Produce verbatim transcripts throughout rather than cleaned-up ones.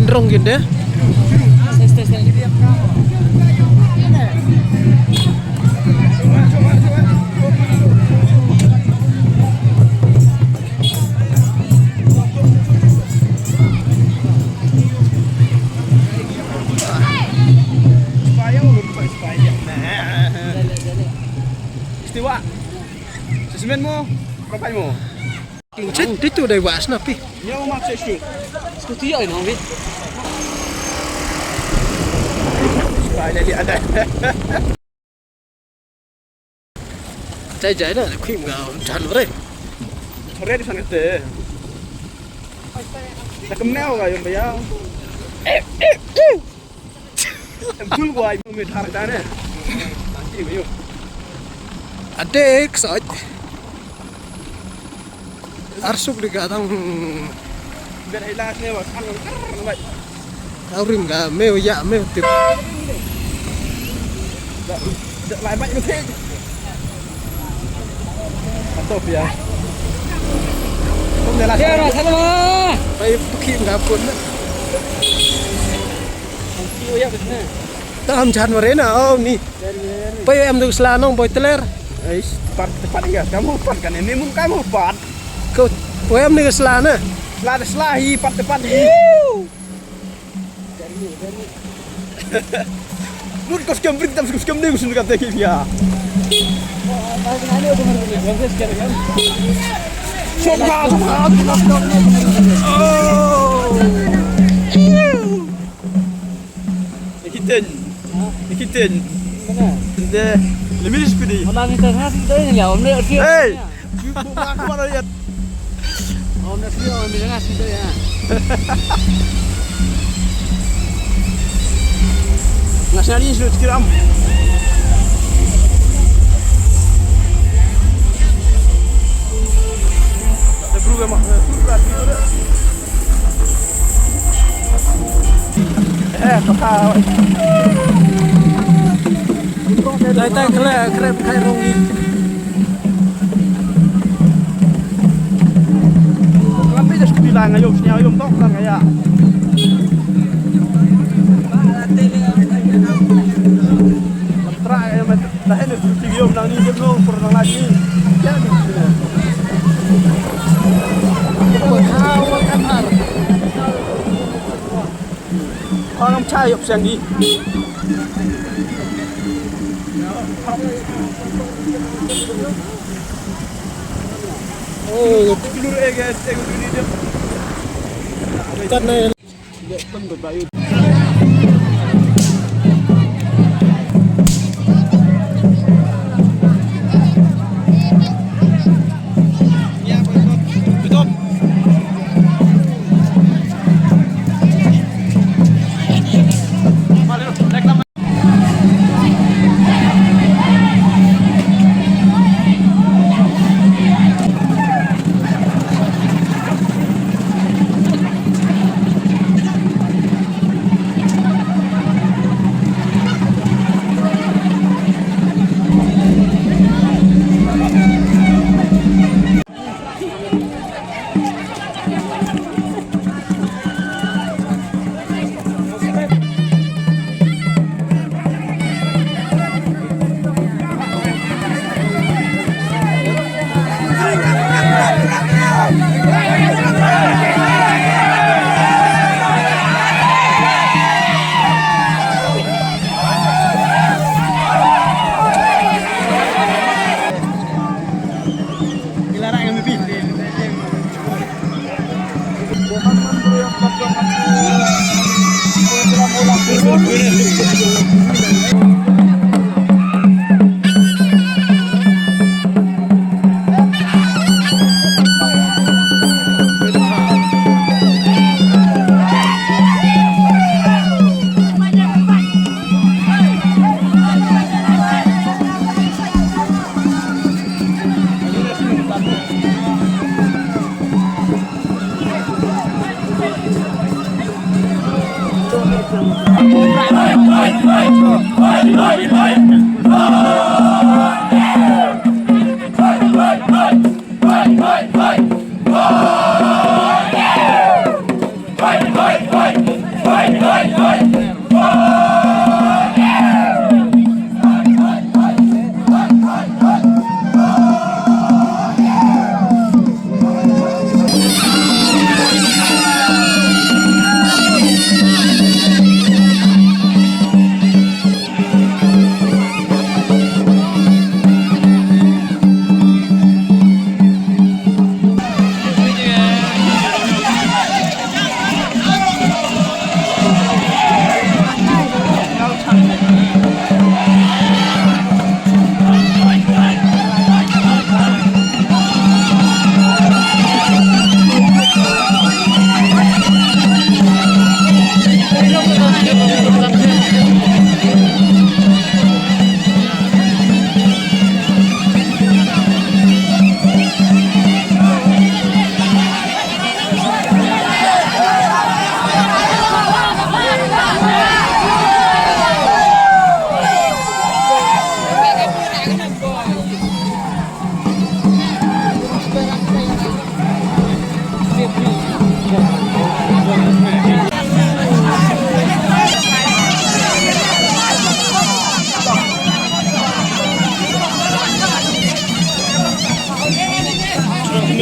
Rong gin de. Istiwa. Sesimen mo, kapai mo. King chet, di tu dai was na pi. Yo, mak chet tu. Scooty yo, no, pi. Pai le, ada. Jai, jai na, khim ga, jan re. Re di san kete. Da kemneo ga, yom, baya. Em, tul wai, me thar da ne. Nanti, me yo. Ade, ek saj. Arsuk di ka tang. Ber hila ne wa kan kan bai. Au rim ka me ya me tip. Da, da lai bai me thik. Atop ya. Kum ne la. Ya, ra, sana. Pai pukhi ka pun. Ki ya bes ne. Ta ham jan ware na, oh, ni. Poi em du sla nong boi teler. Eish, pat, pat ya, kamu pat kan, ini mun kamu pat. Ko, poi em ni sla na. Sla, sla hi, pat, pat hi. Mun ko skem bring tam, skem ni, sun kata ki ya. Sopra, sopra. Oh. Ikitin. Ha? Ikitin. Mana? Inde, limilis pidi. Mana kita ngas kita ini ya, om ne. Hey! Yu bu mak mana ya? Om ne sio, om ne ngas kita ya. Ngas nari sudah kiram. Ada berubah mak, eh, berubah. Eh, kata. Tai, tai, kele, kele, kai rong i. Lam ni dah scooty lang, ayom, sini ayom, tok lang, ya. Lam try, ayom, dah ni scooty, ayom, nang ni, ayom, no, pernah lagi. Ya, ni. Kong ngam cha yop siang di. Oh, kat na.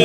U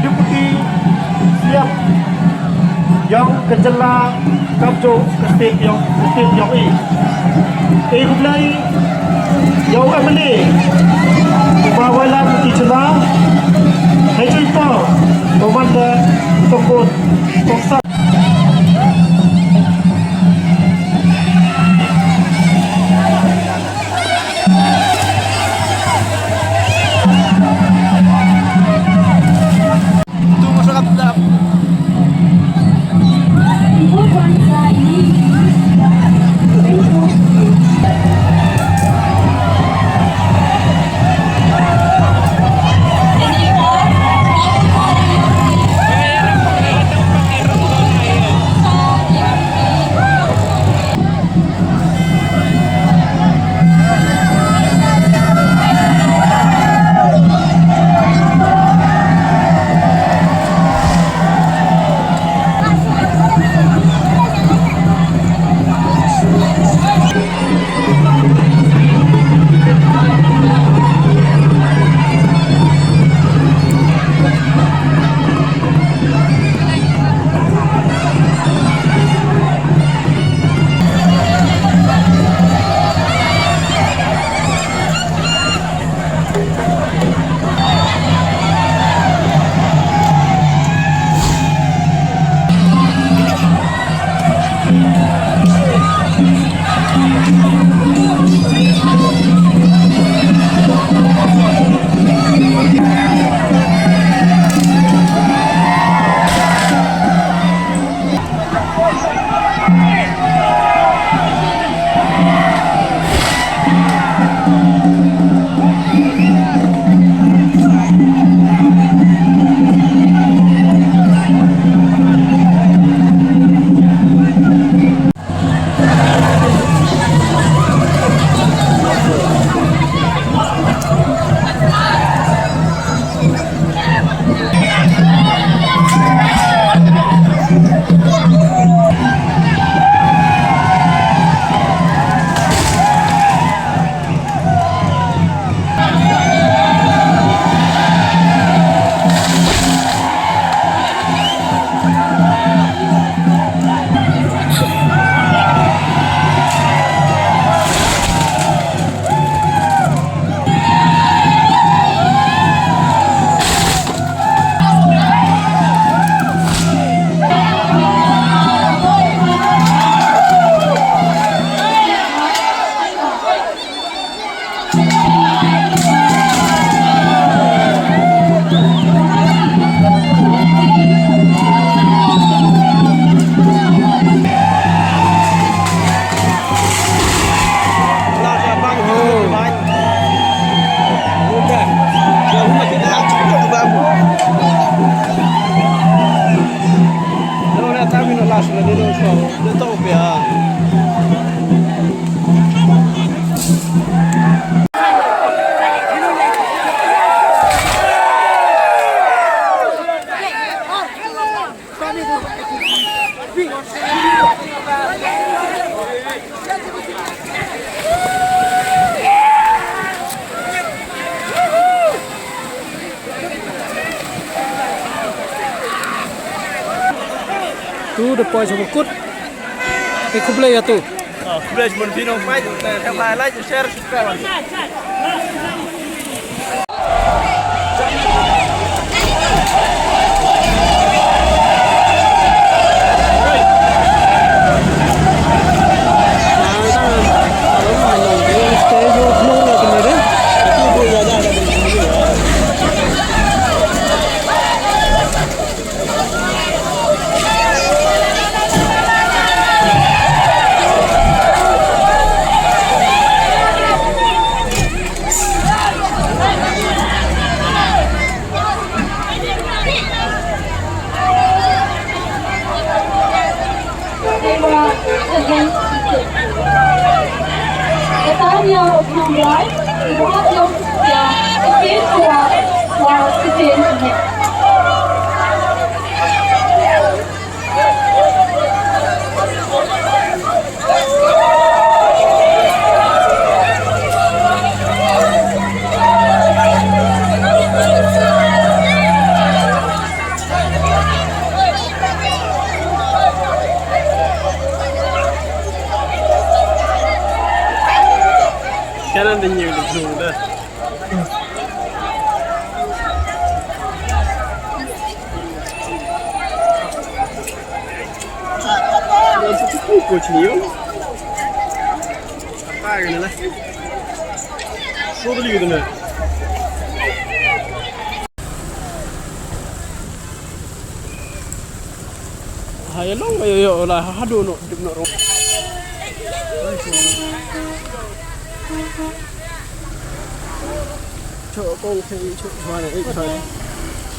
Deputy Siap yong ka jylla kamjooh ka state yong, ka state yong i. E khublei yong u M L A u Bah Wailadmiki Shylla, hei jooh i por u man da tong vote tong sa. Tu da poi sa wa kut. Te khublei ya tu. Ah, khublei sa mon phi nong pait, te khublei like, share, subscribe. Kaya na din yung luto na. Ano sa kuko niyo? Apa ka na? Sodli ka na. Hai long, yo, yo, la, hadu no, dip no, ro. Cho kong, cho, cho, cho, cho.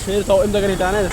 Che to em da gari ta na.